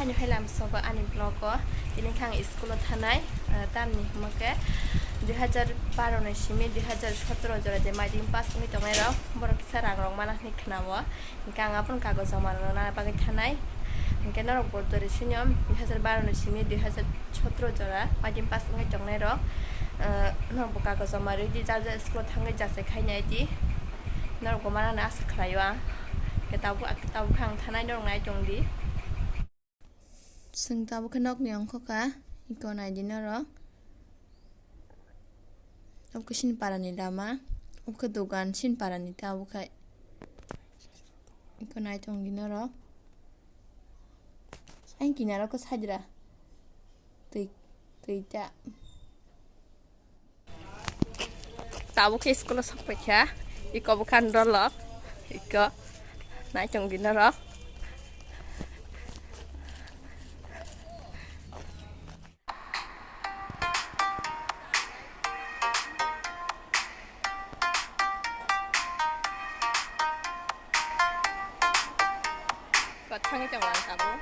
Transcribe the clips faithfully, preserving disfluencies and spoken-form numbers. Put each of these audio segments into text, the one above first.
Ani hai lamsogo ani vlog o tini khe ang school o thanai, ah, tamni hwnba khe dui hazar baro ni simi dui hazar sotoro jora je maidin pass wngwi tongnai rok, borok kisa rang rok mana hwnwi khna o. Hwnkhe ang abono kagoz joma rwna bagwi thanai. Hwnkhe norok bo dori sini dui hazar baro ni simi dui hazar sotoro jora maidin pass wngwi tongnai rok, ah, norok bo kagoz joma rwdi, jar jar school o thangwi jachai khainai di. Norok bo mana hwnwi asa khlai o ang. Hwnkhe tabuk, tabuk khe ang thanai, norok nai tong di. Chwng tabuk khe nokni ongkha kha, iko nai di norok. Obo khe chini para ni lama, obo khe dogan chini para ni ta obo khai. Iko nai tong di norok. Ayang kinaro khe side ra. Twi, twi ta. Tabuk khe school o sok paikha, iko bwkha ni dolok, iko nai tong di norok. Kwthangwi tongo ang tabuk.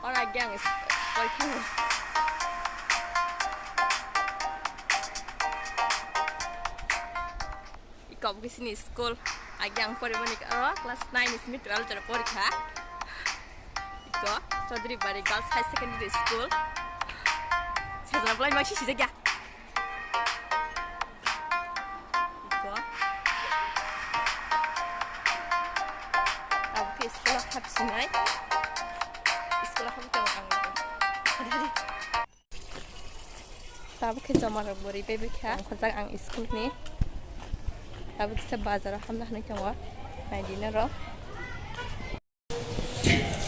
Oro agi ang is-, koi thango. Iko bwkhe chini school. Agi ang poriboni oro class nine ni simi twelve jora porikha. Iko Chaudhary Bari Girls High Secondary School. Sajona bolai ma sisi jaga. Iko. Abo khe school o hapsinai. School o hapwi tongo ang. Tabuk khe joma rok bo ripai bwkha. Khojak ang school ni. Tabuk kisa bazar o hamna hinwi tongo. Nai di norok.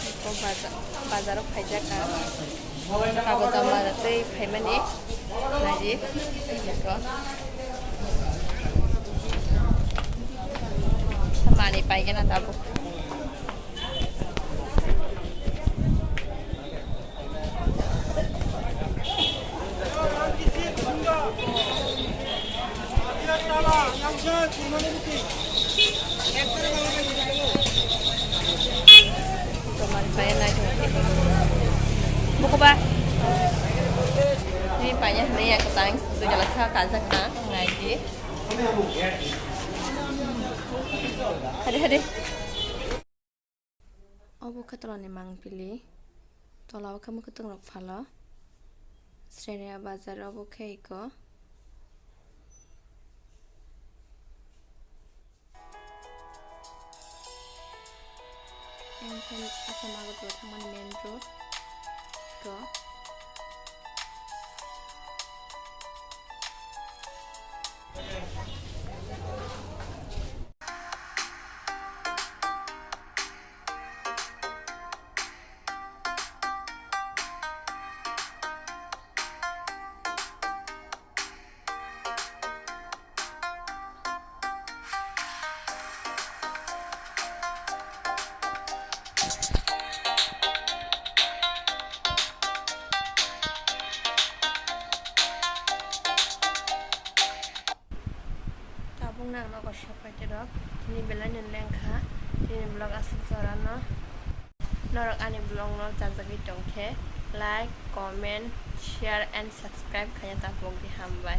Iko baza-, bazar o phaijak ang. Kago joma tei phaimani. Naidi. Iko. Samani paigena tabuk. Tomar paya nai thung. Buku ba? Ni paya ni yang ketang, tu jalan kha kajak na, ngai di. Hadi, hadi. Obo khe tolani mangpili, tola o khe mwkhwtwng rok phalo, Srenia bazar obo khe iko. Ang khe Assam Agartala thangmani main road iko. Tabuk nang nogo sokphaite rok, tini belai no lengkha, tini vlog aswk jorano. Norok ani vlog no chajagwi tongkhe, like, comment, share and subscribe khaina tapokdi, hambai.